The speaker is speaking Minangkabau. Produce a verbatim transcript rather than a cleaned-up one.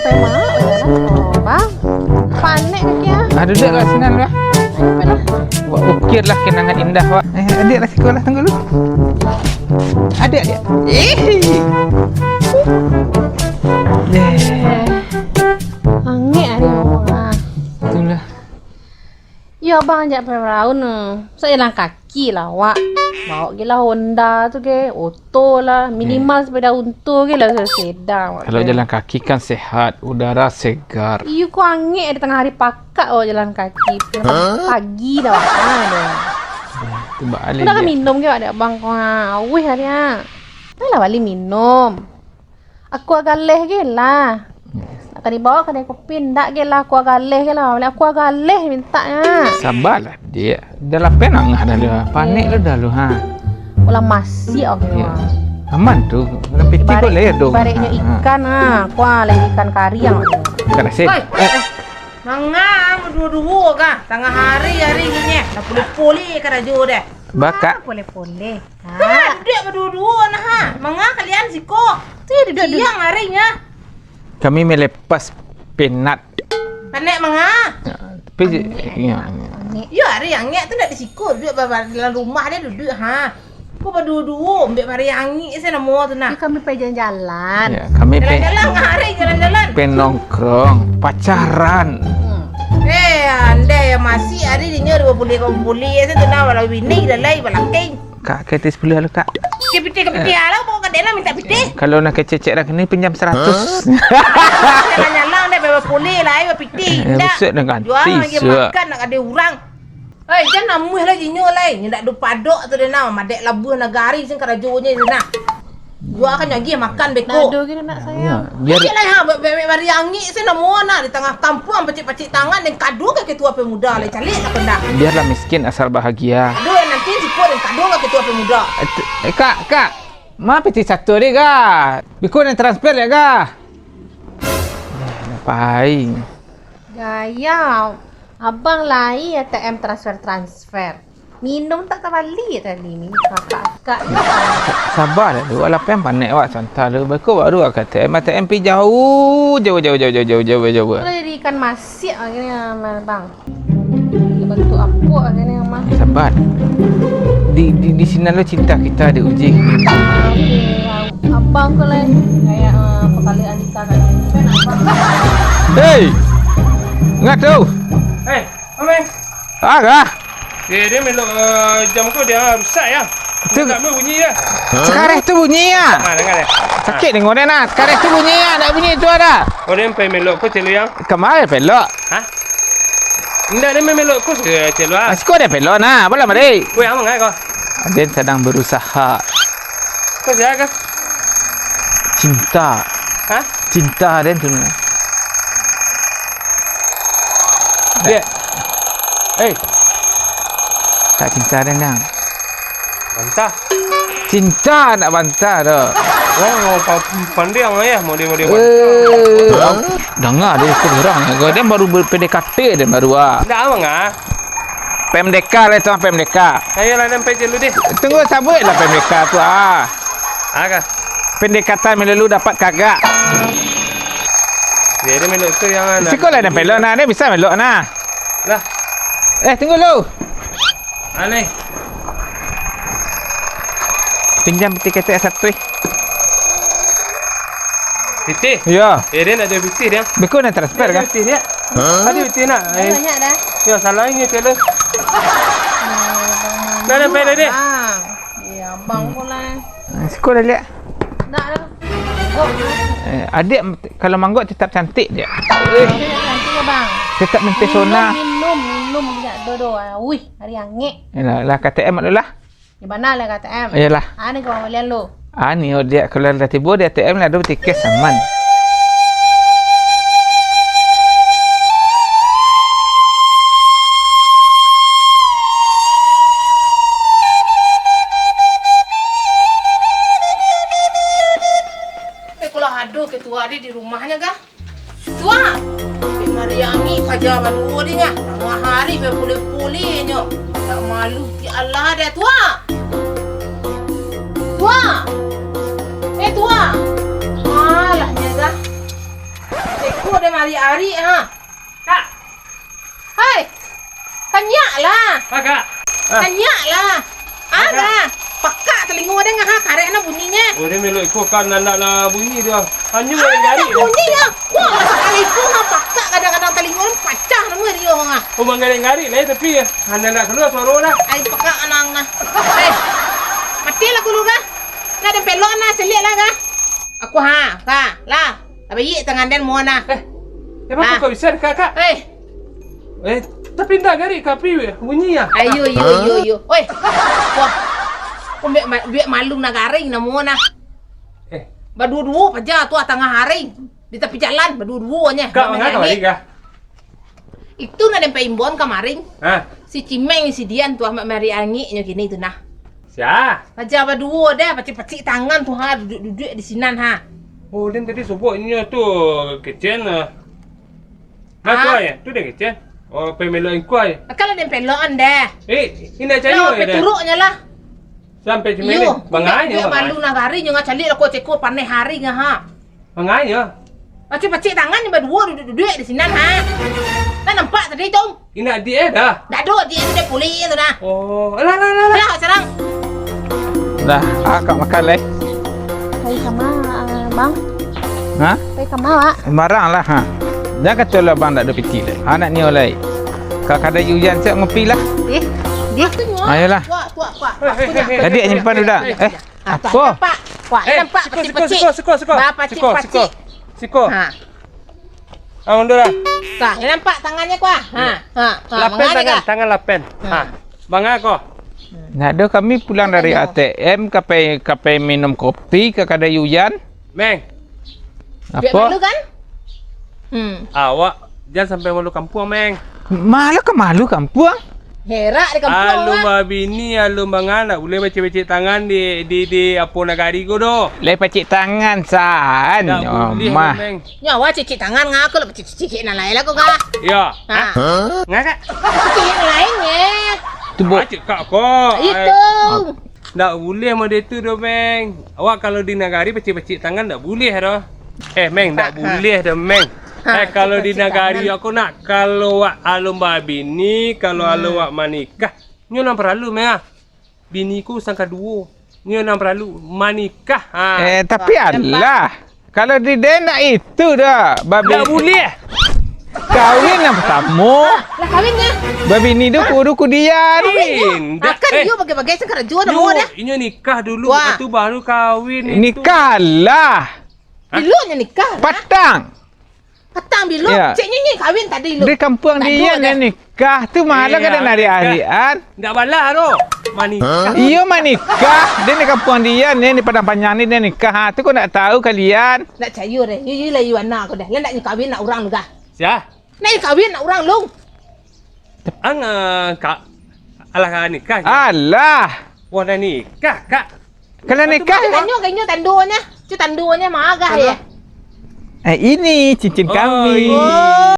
Tema, oh, ya lah. Bang, panek kaki ah. Ah, duduklah sinan lah. Ayo, lah. Wak ukirlah kenangan indah, Wak. Eh, adiak lah siko lah, tunggu dulu. Adiak, adiak. Eh. Eh, angek ari awak ah. Itulah. Iyo, abang jak perahu no. Masa jalan kaki lah awak. Bawa ge lah Honda tu ge, oto lah, minimal sepeda untu ge lah, sepeda awak. Kalau jalan kaki kan sehat, udara segar. Iyo, ko angek di tangah hari pakak awak jalan kaki. Pagi dah awak. Ah, dah. Tu balik. Udah kan minum ge awak dek abang ko. Ah, auih hari ah. Ayolah bali minum. Aqua galeh ge lah. Nak tadi bawa kadai kopi, ndak ge lah, aqua galeh ge lah. Bali aqua galeh mintak nyo. Sabalah, Diak. Dah lapeh nangah dah lu. Panek lu dah lu, ha. Ulah masiak aku. Ya. Aman tu. Dalam piti kau leh dong. Ibaratnyo ikan, ha. Aqua leh ikan kariang. Ikan asin. Oi, eh, eh. Manga baduo-duo kah? Tangah hari, hari ni nyo. Dah pulih-pulih karajo deh. Bakak. Ah, pulih-pulih. Kan dek baduo-duo nah, ha. Manga kalian siko? Tu ya, duduk, duduk. Siang hari nya. Kami melepas penat. Panek manga. Ya, tapi, ya, ya. Yo, hari angek tu ndak di siko, duduk ba-, ba-, dalam rumah dia duduk, ha. Ko baduo-duo, ambek hari angek se namo tu nah. Yo, kami pai jalan-jalan. Ya, kami pe- jalan-jalan, hari jalan-jalan. Pe nongkrong, pacaran. Hmm. Eh, andai ya masih hari dinyo dua puluh, dua puluh se tu nah, walau bini dah lai balakeng. Kak, ka ti sapuluah lu, Kak. Pitih-pitih ka pitih, alah, bawa ka dalam minta pitih. Kalau nak kecek-cek lah, kini pinjam saratus. Hah? Nyalang-nyalang deh, bawa pulih lah, bawa pitih. Eh, indak. Buset, nak ganti, Jual lagi suak. Makan, nak ada orang. Hei, jan namuah lah jinyo lah. Nyo dak dupadok tu deh nah, madek labuah nagari sing karajonyo tu nah. Jua kan lagi makan beko. Nado gitu nak sayang. Ya, biar cek lah ha, be-, be-, bari angik se namo nah di tangah kampuang pacik-pacik tangan dan kado ka ketua pemuda lah calik nak pendak. Biarlah miskin asal bahagia. Aduh, nanti siko dan kado ka ketua pemuda. Eh, t-, eh, Kak, Kak. Ma piti satu ni, Kak? Biko nan transfer ya, Kak? Eh, pai. Gaya. Abang lai A T M transfer-transfer. Minum tak tabali tadi ni. Akak-akak ni. Sabar lah dulu. Alah, pen panek awak santa dulu. Beko baru A T M. A T M pi jauh, jauh, jauh. Kalau jadi ikan masiak lagi ni, Bang. Dia bentuk apa lagi ni, Bang? Sabar. Di, di, di sini lo cinta kita diuji. Ah, oke. Abang tu lain kayak, eh, pekali Anita kan. Hei! Ngah tu! Hei, Amai. Agah. Eh, dia melok, eh, jam kau dia rusak ya. Tu. Tak mau bunyi dia. Sekarang tu bunyi ya. Ha, dengar dia. Sakit dengar dia nah. Sekarang tu bunyi ya, nak bunyi tu ada. Oh, dia sampai melok kau celu yang. Kemarin pelok. Ha? Indak dia melok kau celu ah. Asiko dia pelok nah, apalah mari. Weh, aman ngai kau? Dia sedang berusaha. Kau siapa kau? Cinta. Ha? Cinta dia tu nah. Dia. Eh. Tak cinta dia nang. Bantah. Cinta nak bantah tu. Oh, mau pa-, pandiang ayah, mau dia, mau dia bantah. Eh, dengar dia tu orang. Dia baru ber-, P D K T dia baru ah. Ndak abang ah. P M D K lah tu, P M D K. Ayolah, sampai dulu deh. Tunggu, sabuik lah P M D K tu ah. Agak. Pendekatan melalu dapat kagak. Dia, dia melok tu yang. Siko lah dia pelok nah, dia bisa melok nah. Lah. Eh, tunggu lu. Aneh. Pinjam piti ketek satu eh. Pitih? Iya. Eh, dia nak jual pitih dia. Beko nak transfer kan? Pitih dia. Hah? Ada pitih nak? Eh. Banyak dah. Ya, salah ini tu. Nah, dah, dah, dah. Bang. Ya, abang pula. Ah, siko dah lihat. Nak dah. Gok. Eh, adik kalau manggok tetap cantik dia. Eh. Cantik ya, Bang. Tetap mempesona. Minum, minum, minum. Tidak, dodo. Wih, hari angek. Yalah, lah, K T M dulu lah. Di mana lah K T M? Yalah. Ah, ni ke bawah balian lu. Ah, ni, oh, dia kalau dah tiba di A T M lah, ada tiket saman. Eh, kalau ada ketua di, di rumahnya kah? Tuak! Tapi mari angik paja baduo di ngah. Tangah hari bapulih-pulih nyo. Tak malu ti Allah deh, Tuak! Tuak! Eh, Tuak! Alah, nyo dah. Eh, Ari-ari ha. Kak. Hai. Kanyak lah. Kakak. Ah. Kanyak lah. Ah, Kakak. Pakak talingo den ha, karek na bunyinyo. Oh, den melok iko kan nandak na bunyi tu. Hanyo Ah, garik-garik. Bunyi ya. Wah, sakali tu ha pakak kadang-kadang talingo pacah nama dia ha. Oh, manggarik-garik lah tapi handak kalua suaro dah. Ai pakak anang nah. Eh. Mati lah kulu kah? Nak den pelok nah, celiak lah kah? Aku ha, ka, lah. Tabaiak tangan den muo nah. Eh, emang kok bisa, Kak, Kak? Eh. Eh, tapi ndak garik, Kak, pi bunyi ya? Ayo, yo, yo, yo. Oi. Wah. Kok biak ma-, biak malu nagari namuo nah. Eh. Baduo-duo paja tu tangah hari. Di tapi jalan, baduo-duonyo. Kak, mangga kamari, Kak? Itu nan den paimbauan kamarin. Ha? Si Cimeng, si Dian tu, Ahmad Mari Angiknyo kini tu nah. Sia? Paja baduo dah, pacik-pacik tangan tu ha, duduak-duduak di sinan ha. Oh, den tadi sobok inyo tu kecen ah. Nah, tu Ah. ai, tu den kecen. Oh, pai melok ingkua ai. Kalau den pelokan dah. Eh, indak cayo Lah, dah. Peturuknyo lah. Sampai Cimeng Iyo, ni. Bangai biak, biak malu nagari nyo ngacaliak lah ko ceko paneh hari nyo ha. Manganyo? Pacik-pacik tangan ni baduo duduak-duduak di sinan ha. Kan nampak tadi tu? Indak di eh dah. Dak ado di eh dah pulih tu dah. Oh, alah, alah, alah, alah. Dah, sarang. Dah, akak makan lai. Pai kama, ah, bang? Ha? Pai kama, Wak? Barang lah ha. Jangan kacau lah bang, dak ado piti lai. Anak ni olai. Ka kadai ujan siap ngopi lah. Eh, dia. Ayolah. Kuah, kuah, kuah. Tadi nyimpan udah. Eh. Ah, apo? Nampak? Wah, eh, nampak siko, siko, pacik-pacik. Siko, siko, siko. Bah, pacik-pacik. Siko, siko. Ha. Ah, mundur lah. Tah, nampak tangannyo, kuah? Ha, ha, ha. Lapen tangan, tangan lapen. Ha. Ha. Manga ko? Ndak ado, kami pulang dari A T M, ka pai, ka pai minum kopi, ka kadai ujan. Meng. Apo? Biak malu kan? Hmm. Awak jan sampai malu kampuang, Meng. Malu ka malu kampuang? Herak di kampuang. Alun babini, alun banga, ndak buliah becek-becek tangan di, di, di apo nagari ko doh. Lai pacik tangan san. Ndak buliah, Meng. Nyo awak cicik tangan ngako lah, cicik-cicik nan lain lah ko kah? Iyo. Ha. Hah? Ngakak? Cicik nan lain ye. Tu, Bu. Ah, cekak ko. Itu. Ndak buliah model tu doh, Meng. Awak kalau di nagari pacik-pacik tangan ndak buliah doh. Eh, Meng, ndak buliah doh, Meng. Ha, eh, kalau di nagari aku nak, kalau wak alun babini, kalau alun wak manikah, nyo nan paralu, Meng, ah. Bini ku sangka duo. Nyo nan paralu manikah. Ha. Eh, tapi alah. Kalau di den ndak itu doh, babi. Ndak buliah. Kawin nan partamo. Lah kawin nyo. Babini tu kudu kudian. Kawin nyo. Akan eh. Iyo bagai-bagai sangka rajo namo dah. Inyo nikah dulu, lepas tu baru kawin itu. Nikah lah. Bilo nyo nikah lah? Patang. Patang bilo. Cek nyo nyo kawin tadi lo. Di kampuang dia nyo nikah tu malah kada nari-arian. Ndak balah tu. Manikah. Iyo manikah. Dia di kampuang dia nyo di Padang Panjang ni dia nikah. Ha, tu kau ndak tahu kalian. Ndak cayo deh. Yu, yu lah yu anak aku deh. Lah ndak nyo kawin nak urang tu kah? Sia? Nak nyo kawin nak urang lu. Ang, ah, kak. Alah kak nikah. Alah. Wah dah nikah kak. Kalau nikah. Kanyo kanyo tandonyo. Cek tandonyo magah ya. Eh, ini cincin kami. Oh.